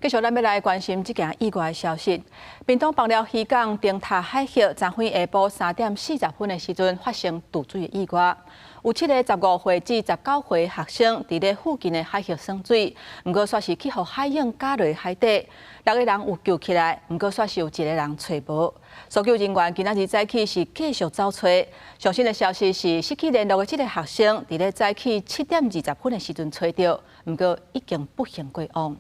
繼續，咱欲來關心這件意外的消息。屏東枋寮漁港燈塔海域，昨昏下晡3點40分的時陣發生墜水的意外。有七个15歲至19歲學生佇咧附近的海域耍水，毋過煞是去予海湧絞落海底。六个人有救起來，毋過煞是有一个人揣無。搜救人員今仔日早起是繼續走揣。上新的消息是失去聯絡的這个學生，佇咧早起7點20分的時陣揣著，毋過已經不幸過往。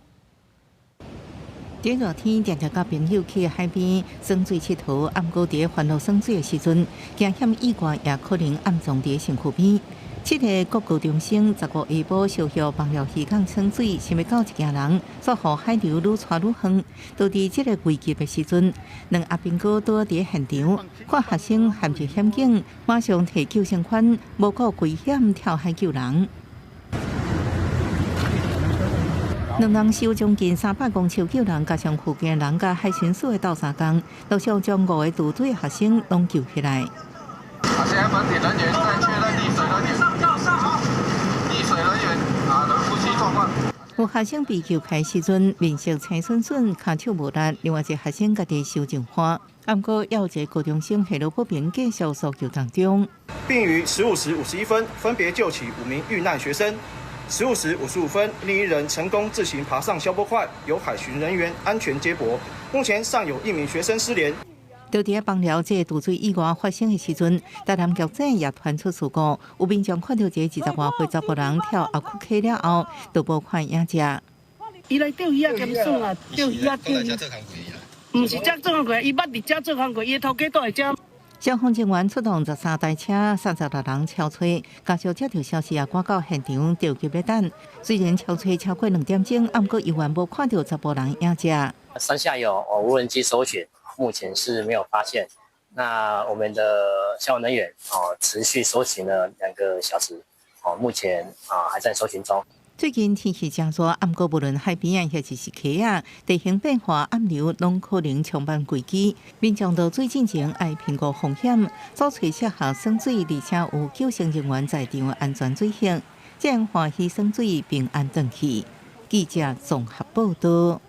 這熱天，定定佮朋友去海邊耍水𨑨迌，毋過佇歡樂耍水的時陣，驚險意外也可能暗藏佇身軀邊。七个國高中生十五下晡相約枋寮漁港耍水，想欲到一行人，煞予海流愈帶愈遠。就佇這个危急的時陣，兩阿兵哥拄佇現場，看學生陷入險境，馬上提救生圈，無顧危險跳海救人。兩人游將近300公尺救人，加上附近人佮海巡署的鬥相共，陸續將五个墜水學生攏救起來。現在本體人員在確認溺水人員，溺水人員啊的呼吸狀況。有學生被救起來時陣，面色青恂恂，跤手無力；另外一個學生家己收上花。毋過，猶有一個高中生下落不明，繼續搜救當中。並於15時51分分別救起五名遇難學生。15時55分，另一人成功自行爬上消波塊，由海巡人員安全接駁。目前尚有一名學生失聯。就佇枋寮這個墜水意外發生的時陣，台南局長也傳出事故，有民眾看著一个20外歲查埔人跳後屈溪了後，就無看影跡。伊來釣魚仔兼耍啊，釣魚仔釣魚。毋是遮做工課，伊捌佇遮做工課，伊的頭家都會遮。消防人員出動13台車，36人搜揣，家屬接著消息也趕到現場著急欲等。雖然搜揣超過2點鐘，毋過猶原無看著查埔人影跡。山下有無人機搜尋，目前是沒有發現。那我們的消防人員哦持續搜尋了2個小時，哦目前啊還在搜尋中。最近天氣真熱，毋過無論海邊啊，抑是溪仔，地形變化、暗流攏可能充滿危機。民眾落水進前愛評估風險，早揣適合耍水，而且有救生人員在場安全水域，這樣歡喜耍水平安轉去。記者綜合報道。